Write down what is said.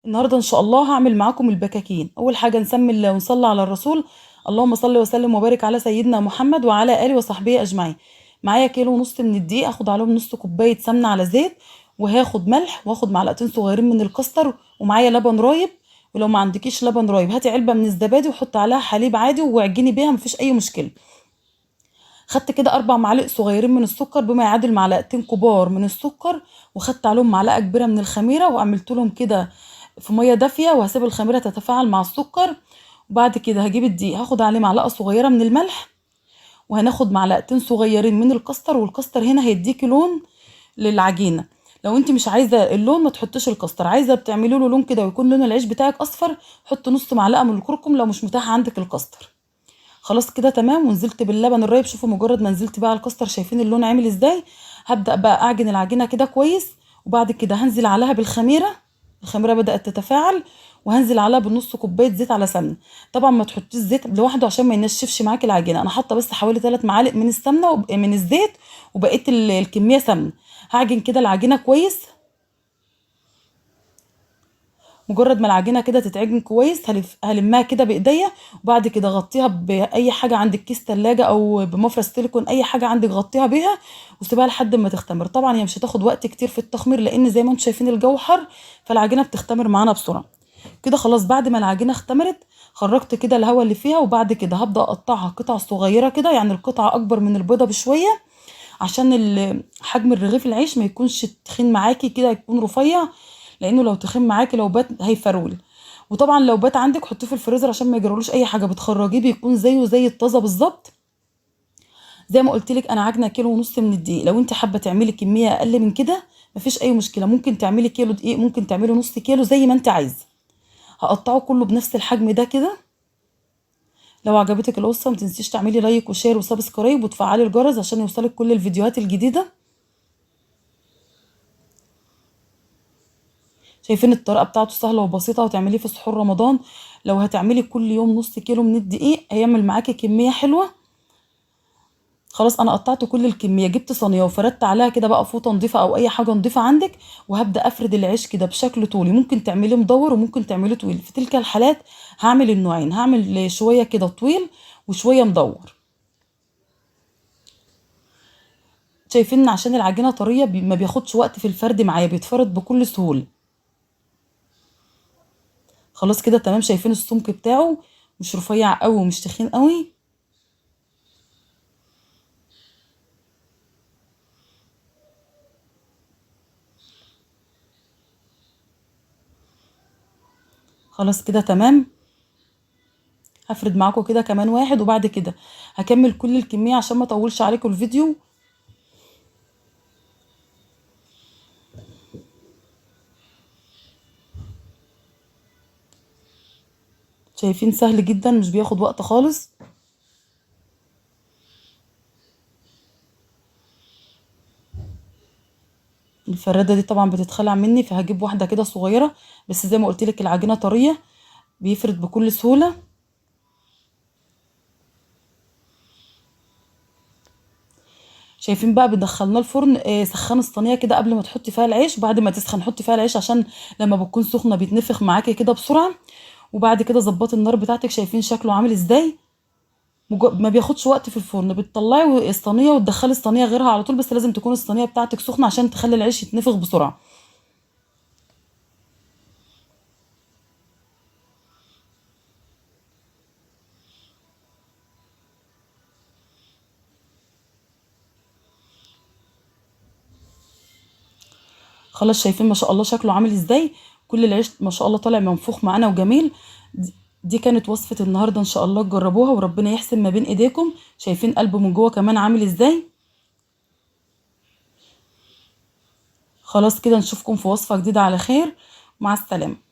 النهارده ان شاء الله هعمل معاكم البكاكين. اول حاجة نسمي الله ونصلي على الرسول، اللهم صل وسلم وبارك على سيدنا محمد وعلى اله وصحبه اجمعين. معايا 1.5 كيلو من الدقيق، اخد عليهم نص كوباية سمنه على زيت، وهاخد ملح، واخد معلقتين صغيرين من الكاستر، ومعايا لبن رايب. ولو ما عندكيش لبن رايب هاتي علبة من الزبادي وحط عليها حليب عادي واعجني بيها، مفيش اي مشكلة. خدت كده 4 معالق صغيرين من السكر بما يعادل معلقتين كبار من السكر، وخدت عليهم معلقه كبيرة من الخميره، وعملت لهم كده في مية دافيه، وهسيب الخميره تتفاعل مع السكر. وبعد كده هجيب الدقيق، هاخد عليه معلقه صغيرة من الملح، وهناخد معلقتين صغيرين من الكاستر، والكاستر هنا هيديكي لون للعجينه. لو انت مش عايزه اللون ما تحطيش الكاستر، عايزه بتعملي له لون كده ويكون لون العيش بتاعك اصفر، حط نص معلقه من الكركم لو مش متاح عندك الكاستر. خلاص كده تمام. ونزلت باللبن الرايب، شوفوا مجرد ما نزلت بقى على الكاستر شايفين اللون عامل ازاي. هبدأ بقى اعجن العجينة كده كويس، وبعد كده هنزل عليها بالخميره. الخميره بدأت تتفاعل، وهنزل عليها بنص كوباية زيت على سمنه. طبعا ما تحطيش زيت لوحده عشان ما ينشفش معاكي العجينة. انا حاطه بس حوالي 3 معالق من السمنة من الزيت، وبقيت الكمية سمنه. هعجن كده العجينة كويس. مجرد ما العجينة كده تتعجن كويس هلمها كده بايديا، وبعد كده غطيها باي حاجة عندك، كيس تلاجة او بمفرش سيليكون، اي حاجة عندك غطيها بيها وسيبها لحد ما تختمر. طبعا هي مش هتاخد وقت كتير في التخمير، لان زي ما انتم شايفين الجو حر، فالعجينه بتختمر معانا بسرعة. كده خلاص بعد ما العجينة اختمرت خرجت كده الهواء اللي فيها، وبعد كده هبدا اقطعها قطع صغيرة كده، يعني القطعة اكبر من البيضة بشوية، عشان حجم الرغيف العيش ما يكونش تخين معاكي كده، يكون رفيع، لانه لو تخين معاكي لو بات هيفرول. وطبعا لو بات عندك حطيه في الفريزر عشان ما يجرالوش اي حاجة، بتخرجيه بيكون زيه زي الطازه بالظبط. زي ما قلت لك انا عاجنه 1.5 كيلو من الدقيق، لو انت حابة تعملي كمية اقل من كده مفيش اي مشكلة، ممكن تعملي كيلو دقيق، ممكن تعملي نص كيلو، زي ما انت عايزه. هقطعه كله بنفس الحجم ده كده. لو عجبتك الوصفة ما تنسيش تعملي like و share و subscribe وتفعلي الجرس عشان يوصلك كل الفيديوهات الجديدة. شايفين الطريقة بتاعته سهلة وبسيطة، وتعمليه في سحور رمضان. لو هتعملي كل يوم نص كيلو من الدقيق هيعمل معاكي كمية حلوة. خلاص انا قطعت كل الكمية، جبت صينية وفردت عليها كده بقى فوطه نظيفة او اي حاجة نظيفة عندك، وهبدا افرد العيش كده بشكل طولي. ممكن تعمليه مدور وممكن تعمليه طويل، في تلك الحالات هعمل النوعين، هعمل شوية كده طويل وشوية مدور. شايفين عشان العجينة طرية ما بياخدش وقت في الفرد معايا، بيتفرد بكل سهولة. خلاص كده تمام. شايفين السمك بتاعه مش رفيع قوي ومش تخين قوي. خلاص كده تمام. هفرد معاكم كده كمان واحد، وبعد كده هكمل كل الكمية عشان ما اطولش عليكم الفيديو. شايفين سهل جدا، مش بياخد وقت خالص. الفرادة دي طبعا بتتخلع مني، فهجيب واحدة كده صغيرة، بس زي ما قلت لك العجينة طرية بيفرد بكل سهولة. شايفين بقى بدخلناه الفرن. سخني الصينية كده قبل ما تحطي فيها العيش، وبعد ما تسخن حطي فيها العيش عشان لما بتكون سخنة بيتنفخ معاكي كده بسرعة. وبعد كده ظبطي النار بتاعتك. شايفين شكله عامل ازاي؟ ما بياخدش وقت في الفرن، بتطلعي الصينية وتدخلي الصينية غيرها على طول، بس لازم تكون الصينية بتاعتك سخنة عشان تخلي العيش يتنفخ بسرعة. خلاص شايفين ما شاء الله شكله عامل ازاي؟ كل العيش ما شاء الله طالع منفوخ معانا وجميل. دي كانت وصفة النهاردة، ان شاء الله تجربوها وربنا يحسن ما بين ايديكم. شايفين قلبه من جوه كمان عامل ازاي؟ خلاص كده نشوفكم في وصفة جديدة على خير. مع السلامة.